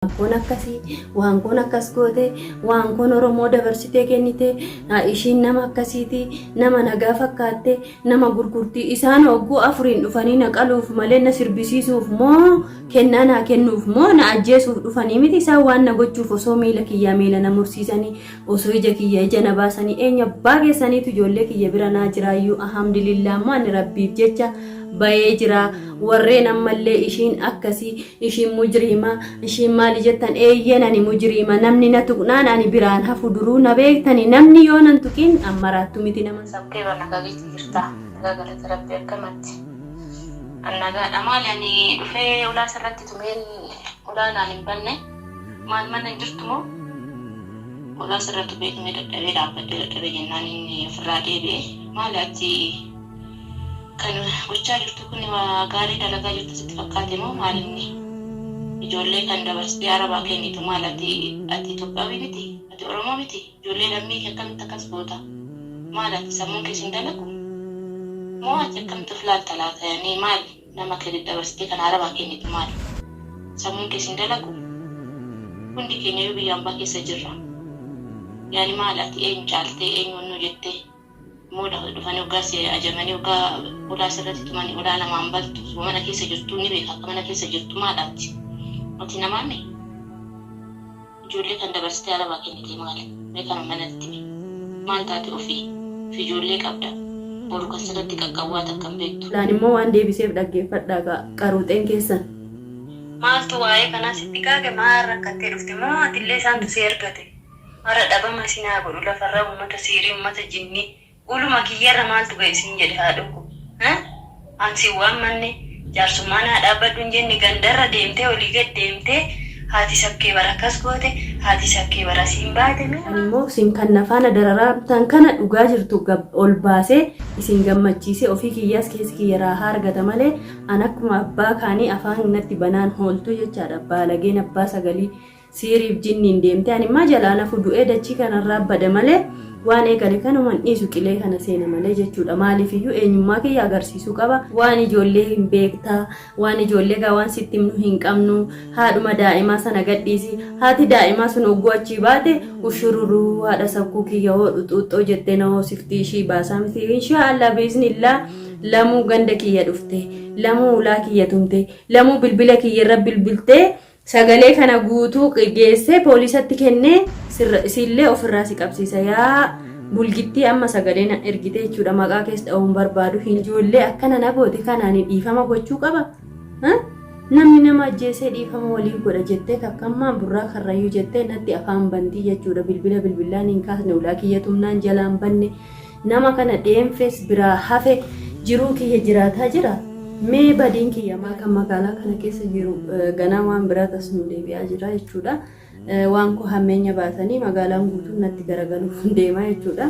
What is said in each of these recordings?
Waankoon akkasii, waankoon akkas goote, waankoon Oromoo dabarsitee kennite, ishiin nama akkasiiti, nama nagaa fakkaatte, nama gurgurtii. Isaan hogguu afuriin dhufanii na qaluuf malee na sirbisiisuuf moo kennaa naa kennuuf moo na ajjeesuuf dhufanii miti. Isaan waan na gochuuf osoo miila kiyyaa miila na mursiisanii, osoo ija kiyya ija na baasanii, eenyu abbaa keessaniitu ijoollee kiyya bira naa jiraayyuu. Alhamdulillah, immoo ani Rabbiif jecha bayee jira. Warreen ammallee ishiin akkasii, ishiin mujriima, ishiin maali jettan, eeyyeen ani mujriima. Namni na tuqnaan ani biraan hafu, duruu na beektani. Namni yoo nan tuqin ammaraattu miti nama. Sabkee bar nagaa keetii jirta? Nagaa, galata Rabbi. Akkamatti? An nagaadha. Maali, ani dhufee ulaa sirratti tumeen ulaa naan hin banne. Maal, mana hin jirtu moo? Ulaa sirra tumee tumee dadhabee, dhaabbadhee dadhabee jennaan inni ofirraa deebi'e. Maali, ati kan gochaa jirtu kun waa gaarii dalagaa jirtu sitti fakkaate moo maal inni? Ijoollee kan dabarsitee Arabaa kennitu maal? Ati Itoophiyaawii miti? Ati Oromoo miti? Ijoollee lammii kee akkamitti akkas goota? Maal, ati sammuun kee sin dalagu moo? Ati akkamitti of laalta laata? Yani maal, nama kee dabarsitee kan Arabaa kennitu maal, sammuun kee sin dalagu? Hundi keenya iyyuu biyya ambaa keessa jirra. Yani maal, ati eenyu caaltee, eenyu onnuu jettee moo dhufanii hoggaa si ajamanii, hoggaa ulaa sirratti tumanii ulaa namaan baltu? Mana keessa jirtu ni beeka akka mana keessa jirtu. Maal, ati namaami? Ijoollee kan dabarsitee Arabaa kennite maali? Mee kana manatti himi. Maal taate? Ofii fi ijoollee qabda. Boru kan sirratti qaqqabwaa takka hin beektu. Laan immoo waan deebiseef dhaggeeffadhaa qaruuxeen keessan. Maaltu waa'ee kanaa sitti kaake? Maal rakkattee dhufte moo atillee isaantu si ergate? Mara dhabama isin haa godhu lafarraa, ummata siirii, ummata jinnii. Uluma kiyyarra maaltu ga'e siin jedhe haadhoo koo? An sin waammanne, jaarsummaa naa dhaabbadhu hin jenne. Gandarra deemtee, olii gad deemtee, haati sabkee bara akkas goote, haati sabkee bara siin baate mee? Ani immoo isin kan na faana dararaamtan kana dhugaa jirtu ol baasee isin gammachiisee ofii kiyyaas keessi kiyya raahaa argata malee, an akkuma abbaa kaanii afaan natti banaan hooltu jechaadha. Baalageen abbaa sagalii siiriif jinniin deemte, ani immoo jalaa nafu du'ee dachii kanarraa bada malee waan eegale kanuman dhiisu, qilee kana seena malee jechuudha. Maaliifiyyuu eenyummaa kiyya agarsiisuu qaba. Waan ijoollee hin beektaa, waan ijoollee gaa waan sitti himnu hin qabnu. Haadhuma daa'imaa sana gadhiisi. Haati daa'imaa sun hogguu achii baate ushururuu haadha sakkuu kiyya hoodhu xuuxxoo jettee na hoosifti. Ishii baasaa miti, inshaa Allah biiznillaa. Lamuu ganda kiyya dhufte, lamuu ulaa kiyya tumte, lamuu bilbila kiyya irra bilbiltee, sagalee kana guutuu geessee poolisatti kennee siillee ofirraa si qabsiisa. Yaa bulgittii, amma sagalee na ergite jechuudha, maqaa keessa dha'uun barbaadu hin. Ijoollee akkana na goote kanaan dhiifama gochuu qaba? Namni nama ajjeesee dhiifama walii godha jettee takkammaa burraa karrayyuu jettee natti afaan bantii jechuudha. Bilbila bilbilaan hin kaasne, ulaa kiyya tumnaan jalaan banne. Nama kana dheenfes biraa hafe jiruu kiyya jiraataa jira. Mee badiin kiyya maa? Kan magaalaa kana keessa jiru ganaa waan biraa tas nu deebi'aa jira jechuudha. Waan koo hammeenya baasanii magaalaan guutuun natti garagaluuf deemaa jechuudha.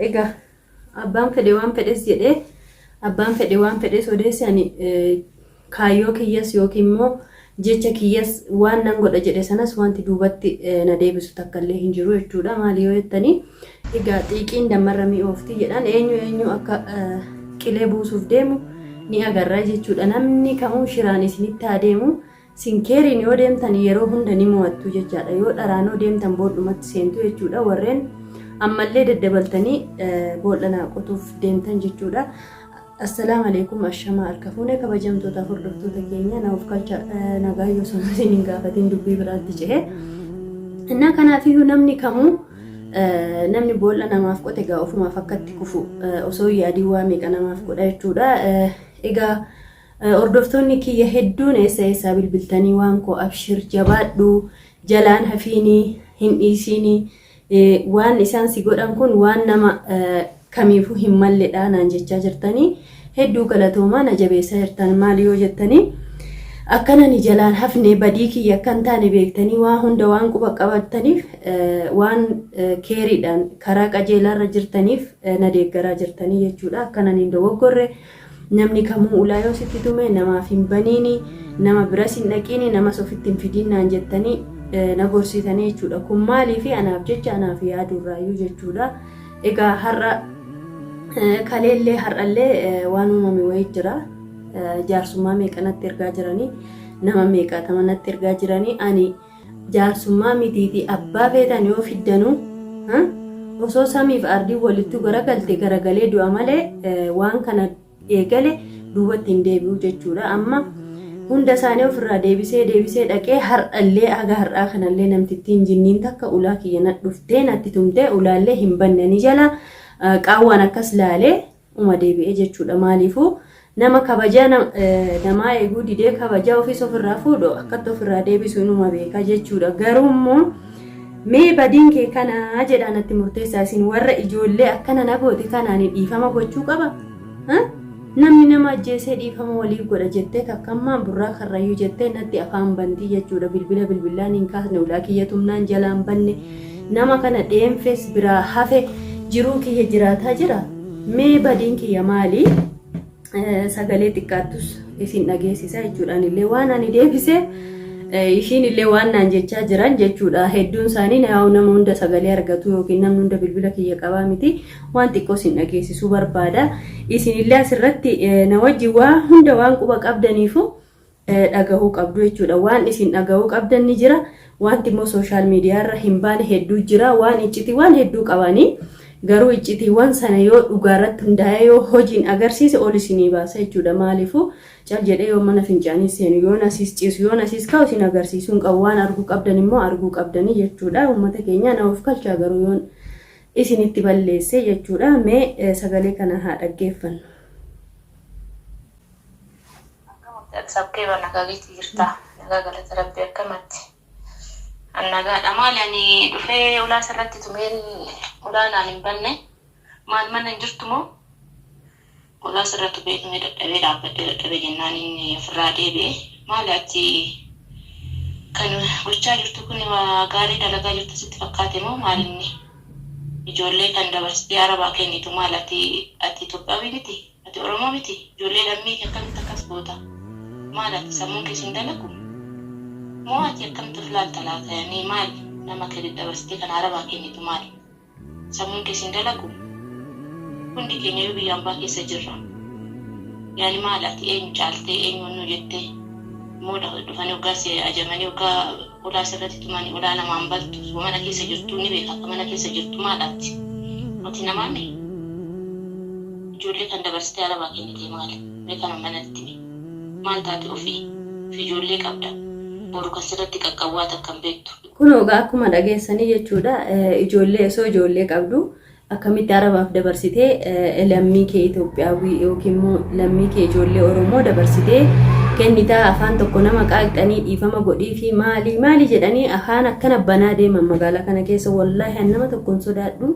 Egaa abbaan fedhe waan fedhes jedhee, abbaan fedhe waan fedhes odeesse, ani kaayyoo kiyyas yookiin immoo jecha kiyyas waan nan godha jedhe sanas wanti duubatti na deebisu takka illee hin jiru jechuudha. Maali yoo jettanii, egaa xiiqiin dammarra mi'oofti jedhan. Eenyu eenyu akka qilee buusuuf deemu ni agarra jechuudha. Namni kamuu shiraan isinitti haa deemu. Sinkeeriin yoo deemtan yeroo hunda ni mo'attu jechaadha. Yoo dharaanoo deemtan booddumatti seentu jechuudha. Warreen ammallee daddabaltanii boolla naa qotuuf deemtan jechuudha. Assalaamu alaikum, ashamaa harka fuune, kabajamtoota hordoftoota keenya. Na of kalcha, nagaa yoo sun isin hin gaafatin dubbii biraatti ce'e. Innaa kanaafiyyuu namni kamuu, namni boolla namaaf qote egaa ofumaaf akkatti kufu osoo yaadii waa meeqa namaaf godha jechuudha. Egaa hordoftoonni kiyya hedduun eessa eessaa bilbiltanii waan koo abshir, jabaadhu, jalaan hafiinii, hin dhiisiinii, waan isaan si godhan kun waan nama kamiifuu hin malledha naan jechaa jirtanii, hedduu galatoomaa, na jabeessaa jirtan. Maali yoo jettanii, akkana ni jalaan hafne, badii kiyya akka hin taane beektanii, waa hunda waan quba qabattaniif, waan keeriidhaan karaa qajeelaarra jirtaniif na deeggaraa jirtanii jechuudha. Akkana hin dogoggorre, namni kamuu ulaa yoo sitti tume namaaf hin baniini, nama biras hin dhaqiini, namas ofitti hin fidiin naan jettanii na gorsitanii jechuudha. Kun maaliifi? Anaaf jecha anaaf yaaduurraayyuu jechuudha. Egaa har'a kaleellee har'allee waan uumame wayii jira. Jaarsummaa meeqanatti ergaa jiranii. Nama meeqaatama natti ergaa jiranii ani jaarsummaa mitiitii abbaa feetan yoo fiddanuu osoo samiif ardiin walittuu garagalte garagalee du'a malee waan kana eegale duubatti hin deebi'u jechuudha. Amma hunda isaanii ofirraa deebisee deebisee dhaqee har'allee haga har'aa kanallee namtittiin jinniin takka ulaa kiyya na dhuftee natti tumtee ulaallee hin banne ni jala qaawwaan akkas laalee uma deebi'e jechuudha. Maaliifuu nama kabajaa namaa eeguu didee kabajaa ofiis ofirraa fuudhu akkatti ofirraa deebisu inuma beeka jechuudha. Garuu immoo mee badiin kee kana jedhaa natti murteessaa isin warra ijoollee akkana na goote kanaan dhiifama gochuu qaba? Namni nama ajjeesee dhiifama waliif godha jettee takkammaa burraa karrayyuu jettee natti afaan bantii jechuudha. Bilbila bilbilaan hin kaasne ulaa kiyya tumnaan jalaan banne nama kana dheenfes biraa hafe jiruu kiyya jiraataa jira. Mee badiin kiyya maali? Sagalee xiqqaattus isin dhageessisa jechuudha. Anillee waan ani deebise ishiin illee waan naan jechaa jiran jechuudha. Hedduun isaanii nama hunda sagalee argatu yookiin namni hunda bilbila kiyya qabaa miti. Waan xiqqoo isin dhageessisuu barbaada. Isinillee asirratti na wajjin waa hunda waan quba qabdaniifu dhagahuu qabdu jechuudha. Waan isin dhagahuu qabdan ni jira. Wanti immoo sooshaal miidiyaa irra hin baane hedduu jira. Waan iccitiiwwan hedduu qabanii garuu iccitiiwwan sana yoo dhugaa irratti hundaa'ee yoo hojiin agarsiise ol isinii baasa jechuudha. Maaliifuu cal jedhee yoo mana fincaanii seenu yoo nasiis ciisu yoo nasiis ka'u isin agarsiisuu hin qabu. Waan arguu qabdan immoo arguu qabdanii jechuudha. Uummata keenya na of kalchaa garuu yoon isinitti balleesse jechuudha. Mee sagalee kana haa dhaggeeffannu. Sabkee ba nagaa keetti jirta. Nagaa galata rabbi akkamatti. An nagaadha. Maali ani dhufee ulaa sirratti tumeen ulaa naan hin banne. Maal mana hin jirtu moo? Ulaa sirra tumee tumee dadhabee dhaabbadhee dadhabee jennaan inni ofirraa deebi'e. Maali ati kan gochaa jirtu kun waa gaarii dalagaa jirtu sitti fakkaate moo maal inni? Ijoollee kan dabarsitee Arabaa kennitu maal ati ati Itoophiyaawii miti? Ati Oromoo miti? Ijoollee lammii kee akkamitti akkas goota? Maal ati sammuun kee sin dalagu? Moo ati akkamitti of laalta laata? Yani maal nama kee dabarsitee kan Arabaa kennitu maal? Sammuun kee sin dalagu? Hundi keenyayyuu biyya ambaa keessa jirra. Yani maal ati eenyu caaltee eenyu onnuu jettee moo dhufanii hoggaa si ajamanii hoggaa ulaa sirratti tumanii ulaa namaan baltu mana keessa jirtu ni beeka akka mana keessa jirtu maal ati? Ati namaami? Ijoollee kan dabarsitee Arabaa kennitee maali? Mee kana manatti himi. Maal taate ofii? Ofii ijoollee qabda. Boru kan sirratti qaqqabu waa takka hin beektu. Kunoo egaa akkuma dhageessanii jechuudha ijoollee osoo ijoollee qabdu akkamitti Arabaaf dabarsitee lammii kee Itoophiyaawii yookiin immoo lammii kee ijoollee Oromoo dabarsitee kennitaa afaan tokko nama qaaqxanii dhiifama godhii fi maalii maalii jedhanii afaan akkana banaa deeman magaalaa kana keessa wallaahi an nama tokko hin sodaadhu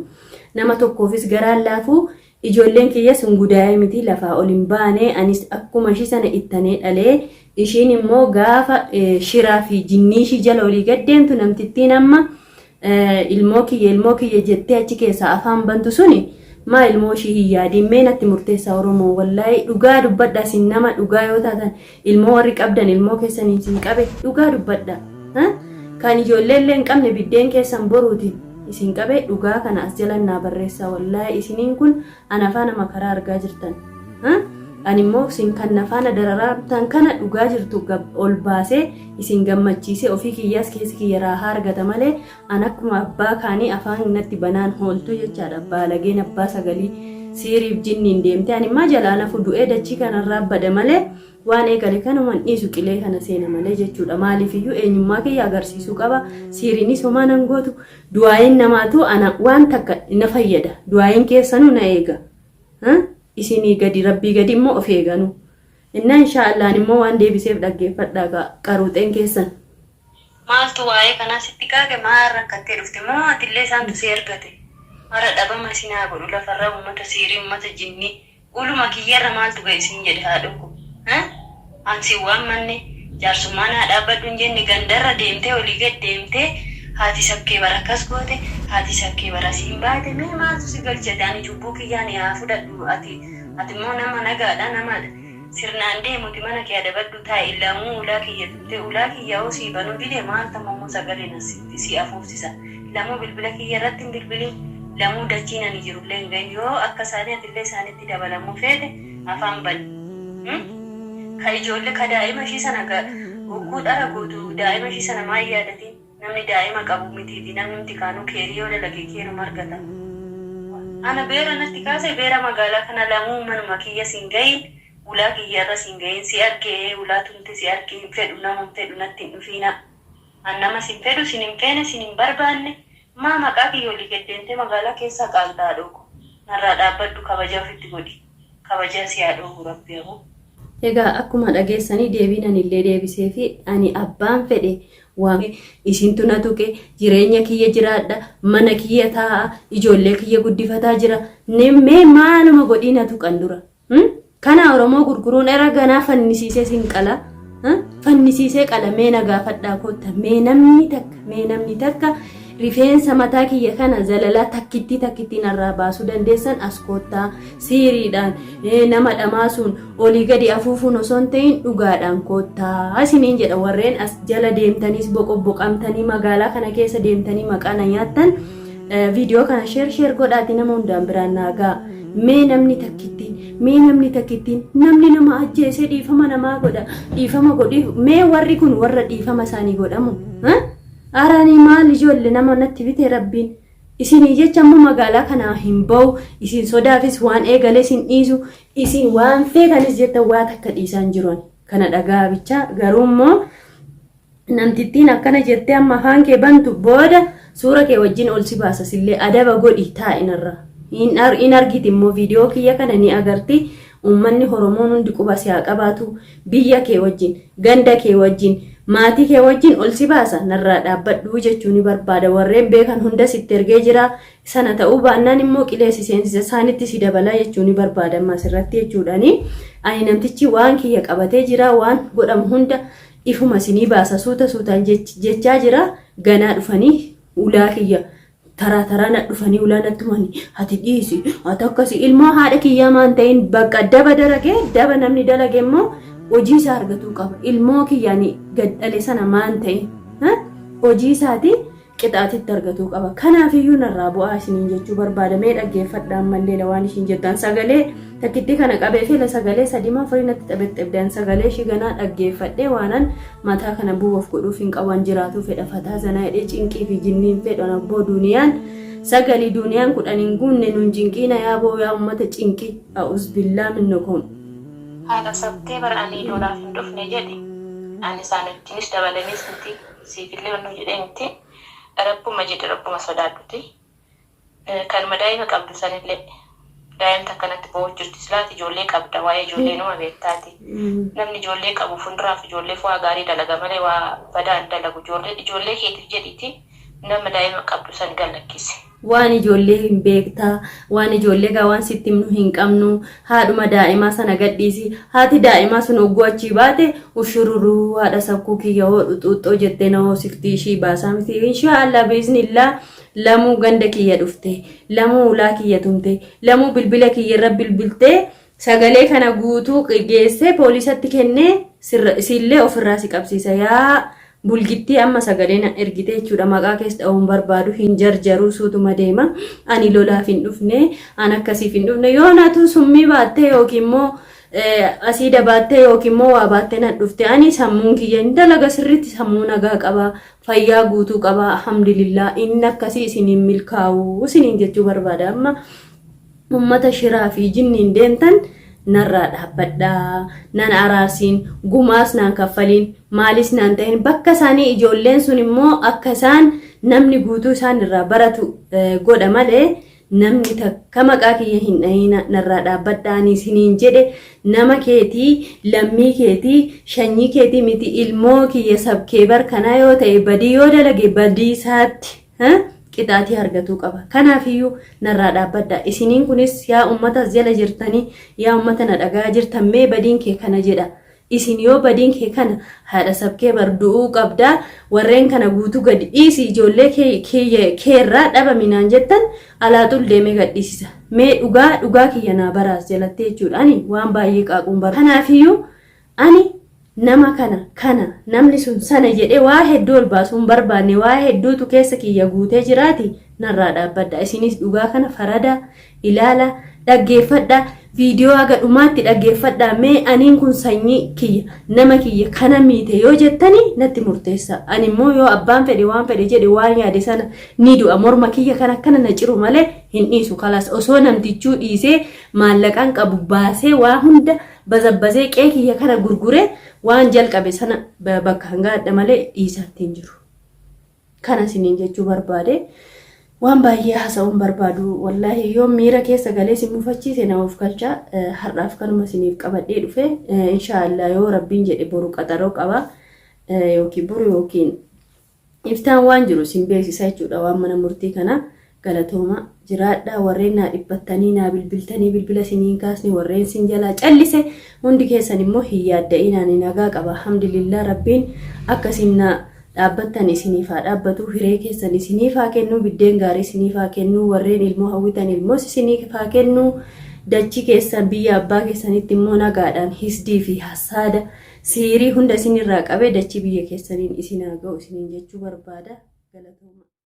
nama tokkoofis garaan laafu Ijoolleen kiyyas hin gudaa'ee miti lafaa ol hin baane anis akkuma ishii sana ittanee dhalee ishiin immoo gaafa shiraa fi jinnii ishii jala olii gad deemtu namtittiin amma ilmoo kiyya ilmoo kiyya jettee achi keessaa afaan bantu suni maa ilmoo ishii hin yaadiin mee natti murteessaa Oromoo wallaahi dhugaa dubbadha isin nama dhugaa yoo taatan ilmoo warri qabdan ilmoo keessaniin isin qabe dhugaa dubbadha kan ijoollee illee hin qabne biddeen keessan boruutiin isin qabe dhugaa kana as jalan naa barreessaa wallaahi isiniin kun ana faana makaraa argaa jirtan ani immoo isin kan na faana dararamtan kana dhugaa jirtu ol baasee isin gammachiisee ofii kiyyaas keessi kiyya raahaa argata malee an akkuma abbaa kaanii afaan natti banaan hooltu jechaadha baalageen abbaa sagalii siiriif jinniin deemte ani immaa jalaa nafu du'ee dachii kanarraa bada malee Waan eegale kanuman dhiisu qilee kana seena malee jechuudha. Maaliifiyyuu eenyummaa kiyya agarsiisuu qaba. Siiriinis homaa nan gootu. Du'aa'iin namaatu ana waan takka na fayyada. Du'aa'iin keessanuu na eega. Isinii gadi rabbii gadi immoo of eeganu. Innaa inshaa Allahan immoo waan deebiseef dhaggeeffadhaa qaruuxeen keessan. Maaltu waa'ee kanaa sitti kaake maa rakkattee dhufte moo atillee isaantu si ergate mara dhabama isin haa godhu lafarra ummata siirii ummata jinnii Uluma kiyyarra maaltu gahe siin jedhe haadhoo koo Huh? An sin waammanne, jaarsummaa naa dhaabbadhu hin jenne, gandarra deemtee olii gad deemtee haati sabkee bar akkas goote, haati sabkee bar asiin baate, mee maaltu si galche ati ani cubbuu kiyyaa ni haa fudhadhu ati ati immoo nama nagaadha nama sirnaan deemuti mana kee adabadhu taa'i lamuu ulaa kiyya tumtee ulaa kiyya hoo sii banuu dide maal tamammoo sagaleen as si afuufsisa Lamuu bilbila kiyya irratti hin bilbilin, lamuu dachiin ani jirullee hin gahin. Yoo akka isaanii atillee isaanitti dabalamuu feete afaan bani. Ka ijoolle ka daa'ima ishii sana ga Hogguu dhara gootu daa'ima ishii sana maa hin yaadatin? Namni daa'ima qabu mitiiti namnumti kaanuu keerii yoo dalage keeruma argata. Ana beera natti kaase beera magaalaa kana lamuu manuma kiyya sin gahin ulaa kiyya irra sin gahin si arge ulaa tumte si arge hin fedhu nama hin fedhu natti hin dhufiina an nama sin fedhu sin hin feene sin hin barbaanne maa maqaa kiyya olii gad deemtee magaalaa keessaa qaaqxa haadhoo koo narraa dhaabbadhu kabajaa ofitti godhi kabajaa si haa dhoowwu rabbi aboo. Egaa akkuma dhageessanii deebiin anillee deebiseefi ani abbaan fedhe waan isintu na tuqe jireenya kiyya jiraadha mana kiyya taa'a ijoollee kiyya guddifataa jira mee maaluma godhii na tuqan dura Kana Oromoo gurguruun era ganaa fannisiisee sin qala. Fannisiisee qala mee na gaafadhaa kootta mee namni takka mee namni takka rifeensa mataa kiyya kana zalalaa takkittii takkittii narraa baasuu dandeessan as koottaa siiriidhaan nama dhamaasuun olii gadi afuufuun osoo hin ta'in dhugaadhaan koottaa isiniin jedha warreen as jala deemtaniis boqobboqamtanii magaalaa kana keessa deemtanii maqaa na nyaattan viidiyoo kana sheer sheer godhaati nama hundaan biraan naa ga'a. Mee namni takkittiin, mee namni takkittiin, namni nama ajjeesee dhiifama namaa godha, dhiifama godhiif, mee warri kun warra dhiifama isaanii godhamu? Araanii maal ijoolle nama natti bite rabbiin. Isinii jecha immoo magaalaa kanaa hin ba'u, isin sodaafis waan eegales hin dhiisu, isin waan feetanis jettan waa takka dhiisaa hin jiru ani. Kana dhagaa bichaa garuu immoo Namtittiin akkana jettee amma afaan kee bantu booda suura kee wajjin ol si baasa sillee adaba godhi taa'i narra. Hin argiti immoo viidiyoo kiyya kana ni agarti. Uummanni Oromoon hundi quba si haa qabaatu. Biyya kee wajjin, ganda kee wajjin, maatii kee wajjin ol si baasa narraa dhaabbadhu jechuu ni barbaada. Warreen beekan hunda sitti ergee jira. Sana ta'uu baannaan immoo qilee si seensisa isaanitti si dabala jechuu ni barbaada amma asirratti jechuudhaani. Ani namtichi waan kiyya qabatee jira waan godhamu hunda ifuma isinii baasa suuta suutaan jechaa jira ganaa dhufanii ulaa kiyya taraa taraa na dhufanii ulaa natti tumanii ati dhiisi ati akkasi ilmoo haadha kiyyaa maan ta'in bakka daba dalage daba namni dalage immoo hojii isaa argatuu qaba ilmoo kiyyaani gad dhale sana maan ta'in hojii isaati qixaatitti argatuu qaba. Kanaafiyyuu narraa bu'aa isiniin jechuu barbaada. Mee dhaggeeffadhaa ammallee la waan ishiin jettu. An sagalee takkittii kana qabee fi la sagalee sadii moo afurii natti xabexxebde. An sagalee ishii ganaa dhaggeeffadhee waanan mataa kana bu'uuf godhuuf hin qabu. An jiraatuu fedha fataa zanaa jedhee cinqii fi jinniin fedhu. An abboo duuniyaan sagalii duuniyaan 10 hin guunne nun cinqiina yaa boo yaa ummata cinqii. A'uzbillaa minnukum. Haadha sabtee bar anii lolaaf hin dhufne jedhi ani isaan wajjinis dabalaniis miti siifillee wannoo jedhee miti rabbuma jedhi rabbuma sodaadhuti kanuma daa'ima qabdu sanillee daa'imti akkanatti boo'u jirti silaati ijoollee qabda waa'ee ijoollee numa beektaati namni ijoollee qabu fuulduraaf ijoolleef waa gaarii dalaga malee waa badaa hin dalagu ijoollee ijoollee keetiif jedhiiti nama daa'ima qabdu san gallakkisi. Waan ijoollee hin beekta, waan ijoollee gaa waan sitti himnu hin qabnu, haadhuma daa'imaa sana gadhiisi, haati daa'imaa sun hogguu achii baate ushururuu haadha sakkuu kiyya hoodhu xuuxxoo jettee na hoosifti ishii baasaa miti. Inshaa Allah biiznillah lamuu ganda kiyya dhufte, lamuu ulaa kiyya tumte, lamuu bilbila kiyya irra bilbiltee sagalee kana guutuu geessee poolisatti kennee siillee ofirraa si qabsiisa yaa Bulgittii amma sagalee na ergite jechuudha maqaa kees dha'uu hin barbaadu hin jarjaruu suutuma deema ani lolaaf hin dhufne an akkasiif hin dhufne yoo natu summii baattee yookiin immoo asiida baattee yookiin immoo waa baattee na dhufte ani sammuun kiyya hin dalaga sirriitti sammuu nagaa qaba fayyaa guutuu qaba alhamdulillah inni akkasii isiniin milkaa'u isiniin jechuu barbaada amma Ummata shiraa fi jinniin deemtan narraa dhaabbadhaa, nan araarsiin, gumaas naan kaffaliin, maalis naan ta'in bakka isaanii ijoolleen sun immoo akka isaan namni guutuu isaan irraa baratu godha malee namni takka maqaa kiyya hin dhahiina narraa dhaabbadhaa ani isiniin jedhe nama keetii lammii keetii shanyii keetii miti ilmoo kiyya sabkee bar kanaa yoo ta'e badii yoo dalage badii isaatti qixaatii argatuu qaba. Kanaafiyyuu narraa dhaabbadhaa. Isiniin kunis yaa ummata as jala jirtanii, yaa ummata na dhaga'aa jirtan mee badiin kee kana jedha. Isin yoo badiin kee kana haadha sabkee bar du'uu qabdaa warreen kana guutuu gadi dhiisi ijoollee kee keerraa dhabami naan jettan alaaxul deemee gad dhiisisa. Mee dhugaa dhugaa kiyya naa baraas jalattee jechuudha. Ani waan baay'ee qaaquun bara. Kanaafiyyuu Ani nama kana, kana, namni sun sana jedhee waa hedduu ol baasuu hin barbaanne, waa hedduutu keessa kiyya guutee jiraati narraa dhaabbadha. Isinis dhugaa kana farada, ilaala, Dhaggeeffadhaa viidiyoo haga dhumaatti dhaggeeffadhaa mee aniin kun sanyii kiyya nama kiyya kana miite yoo jettani natti murteessa. Ani immoo yoo abbaan fedhe waan fedhe jedhe waan yaade sana ni du'a morma kiyya kan akkana na ciru malee hin dhiisu kalaas osoo namtichuu dhiisee maallaqaan qabu baasee waa hunda bazabbazee qe'ee kiyya kana gurguree waan jalqabe sana bakkaan ga'adha malee dhiisaatti hin jiru. Kana isiniin jechuu barbaade. Waan baay'ee haasa'uun barbaadu wallaahi yoo miira keessa galee isin mufachiise na of galcha har'aaf kanuma isiniif qabadhee dhufe inshaallah yoo rabbiin jedhe boru qaxaroo qaba yookiin boru yookiin Iftaan waan jiru isin beeksisa jechuudha waan mana murtii kana galatooma jiraadha warreen naa dhiphattanii naa bilbiltanii bilbila isinii hin kaasne warreen sin jalaa callise hundi keessan immoo hin yaadda'in ani nagaa qaba alhamdulillah rabbiin akka isin na dhaabbattan isiniif haa dhaabbatu hiree keessan isiniif haa kennu biddeen gaarii isiniif haa kennu warreen ilmoo hawwitan ilmoos isiniif haa kennu dachii keessan biyya abbaa keessanitti immoo nagaadhaan hisdii fi hassaada Siirii hunda isin irraa qabee dachii biyya keessaniin isin haa ga'u isiniin jechuu barbaada. Galatoomaa.